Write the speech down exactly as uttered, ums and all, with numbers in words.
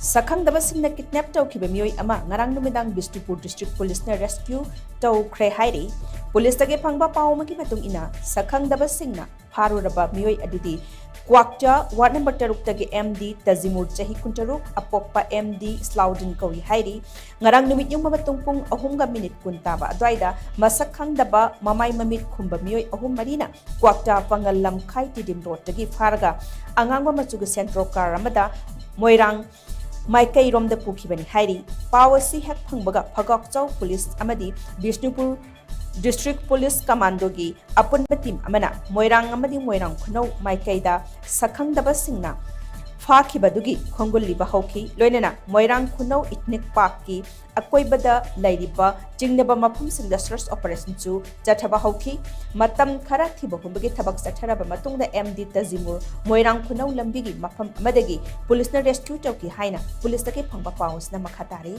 ꯁꯛꯈꯪꯗꯕꯁꯤꯡꯅ ꯀꯤꯗꯅꯦꯞ ꯇꯧꯈꯤꯕ ꯃꯤꯑꯣꯏ ꯑꯃ ꯉꯔꯥꯡ ꯅꯨꯃꯤꯗꯥꯡ ꯕꯤꯁꯅꯨꯄꯨꯔ ꯗꯤꯁꯇ꯭ꯔꯤꯛ ꯄꯨꯂꯤꯁꯅ ꯔꯦꯁꯀ꯭ꯌꯨ ꯇꯧꯈ꯭ꯔꯦ ꯍꯥꯏꯔꯤ꯫ ꯄꯨꯂꯤꯁꯇꯒꯤ ꯐꯪꯕ ꯄꯥꯎ ꯑꯃꯒꯤ ꯃꯇꯨꯡ ꯏꯟꯅ, ꯁꯛꯈꯪꯗꯕꯁꯤꯡꯅ ꯐꯥꯔꯨꯔꯕ ꯃꯤꯑꯣꯏ ꯑꯗꯨꯗꯤ ꯀ꯭ꯋꯥꯛꯇ ꯋꯥꯔꯗ ꯅꯝꯕꯔ ꯇꯔꯨꯛꯇꯒꯤ ꯑꯦꯝ ꯗꯤ ꯇꯖꯤꯃꯨꯔ, ꯆꯍꯤ ꯀꯨꯟꯇꯔꯨꯛ, ꯑꯄꯣꯛꯄ ꯑꯦꯝ ꯗꯤ ꯁ꯭ꯂꯥꯎꯗꯤꯟ ꯀꯧꯏ ꯍꯥꯏꯔꯤ꯫ ꯉꯔꯥꯡ ꯅꯨꯃꯤꯠ ꯌꯨꯡꯕ ꯃꯇꯨꯡ ꯄꯨꯡ ꯑꯍꯨꯝꯒ ꯃꯤꯅꯤꯠ ꯀꯨꯟ ꯇꯥꯕ ꯑꯗꯨꯋꯥꯏꯗ ꯃꯁꯛ ꯈꯪꯗꯕ ꯃꯃꯥꯏ ꯃꯃꯤꯠ ꯈꯨꯝꯕ ꯃꯤꯑꯣꯏ ꯑꯍꯨꯝ ꯃꯔꯤꯅ ꯀ꯭ꯋꯥꯛꯇ ꯄꯥꯡꯒꯜ ꯂꯝꯈꯥꯏ ꯇꯤꯗꯤꯝ ꯔꯣꯗꯇꯒꯤ ꯐꯥꯔꯒ ꯑꯉꯥꯡꯕ ꯃꯆꯨꯒꯤ ꯁꯦꯟꯇ꯭ꯔꯣ ꯀꯥꯔ ꯑꯃꯗ ꯃꯣꯏꯔꯥꯡ ꯃꯥꯏꯀꯩꯔꯣꯝꯗ ꯄꯨꯈꯤꯕꯅꯤ ꯍꯥꯏꯔꯤ꯫ ꯄꯥꯎ ꯑꯁꯤ ꯍꯦꯛ ꯐꯪꯕꯒ ꯐꯒꯥꯛꯆꯥꯎ ꯄꯨꯂꯤꯁ ꯑꯃꯗꯤ ꯕꯤꯁꯅꯨꯄꯨꯔ ꯗꯤꯁꯇ꯭ꯔꯤꯛ ꯄꯨꯂꯤꯁ ꯀꯃꯥꯟꯗꯣꯒꯤ ꯑꯄꯨꯟꯕ ꯇꯤꯝ ꯑꯃꯅ ꯃꯣꯏꯔꯥꯡ ꯑꯃꯗꯤ ꯃꯣꯏꯔꯥꯡ ꯈꯨꯅꯧ ꯃꯥꯏꯀꯩꯗ ꯁꯛꯈꯪꯗꯕꯁꯤꯡꯅ ꯐꯥꯈꯤꯕꯗꯨꯒꯤ ꯈꯣꯡꯒꯨꯜꯂꯤꯕ ꯍꯧꯈꯤ꯫ ꯂꯣꯏꯅꯅ ꯃꯣꯏꯔꯥꯡ ꯈꯨꯅꯧ ꯏꯊꯅꯤꯛ ꯄꯥꯔꯛꯀꯤ ꯑꯀꯣꯏꯕꯗ ꯂꯩꯔꯤꯕ ꯆꯤꯡꯅꯕ ꯃꯐꯝꯁꯤꯡꯗ ꯁꯔꯆ ꯑꯣꯄꯔꯦꯁꯟꯁꯨ ꯆꯠꯊꯕ ꯍꯧꯈꯤ꯫ ꯃꯇꯝ ꯈꯔ ꯊꯤꯕ ꯍꯨꯝꯕꯒꯤ ꯊꯕꯛ ꯆꯠꯊꯔꯕ ꯃꯇꯨꯡꯗ ꯑꯦꯝ ꯗꯤ ꯇꯖꯤꯃꯨꯔ ꯃꯣꯏꯔꯥꯡ ꯈꯨꯅꯧ ꯂꯝꯕꯤꯒꯤ ꯃꯐꯝ ꯑꯃꯗꯒꯤ ꯄꯨꯂꯤꯁꯅ ꯔꯦꯁꯀ꯭ꯌꯨ ꯇꯧꯈꯤ ꯍꯥꯏꯅ ꯄꯨꯂꯤꯁꯇꯒꯤ ꯐꯪꯕ ꯄꯥꯎ ꯑꯁꯤꯅ ꯃꯈꯥ ꯇꯥꯔꯤ꯫